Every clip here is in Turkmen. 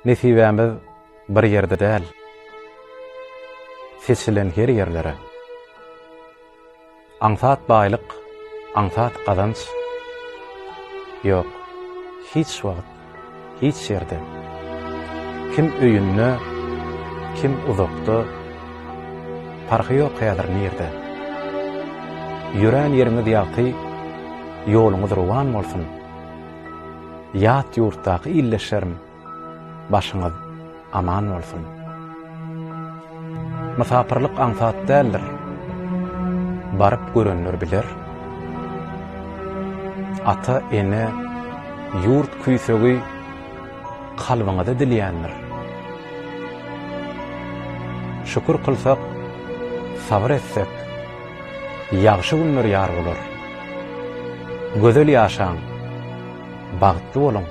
Nesibämiz bir ýerde däl, Seçilen her ýerlere. Aňsat baýlyk, aňsat gazanç Ýok, hiç wagt, hiç ýerde. Kim öýünde, kim uzakda, Parhy ýok häzir nirde. Ýörän ýeriňiz ýagty, Ýoluňyz rowan bolsun! Ýat ýurtdaky ildeşlerim, başyňyz aman bolsun! Mysapyrlyk aňsat däldir, baryp görenler biler. Ata, ene, ýurt küýsegi kalbyňyzy dilýändir. Şükür kylsak, sabyr etsek, Ýagşy günler ýar bolar. Gözel ýaşaň, bagtly boluň!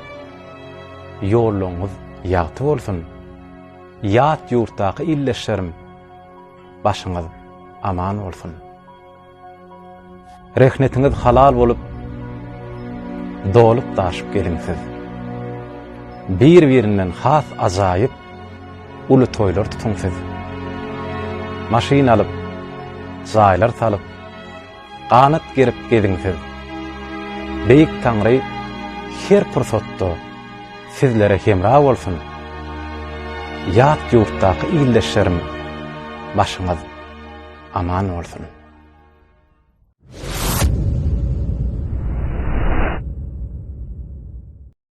Ýollaryňyz ýagty bolsun! Ýat ýurtdaky ildeşlerim, başyňyz aman bolsun! Rehnetiňiz halal bolup, dolup-daşyp geliň siz. Bir-birinden has ajaýyp uly toýlar tutuň siz. Maşyn alyp, jaýlar salyp, ganat gerip geziň siz. Beýik Taňry her pursatda sizlere hemra bolsun. Ýat ýurtdaky ildeşlerim, başyňyz aman bolsun!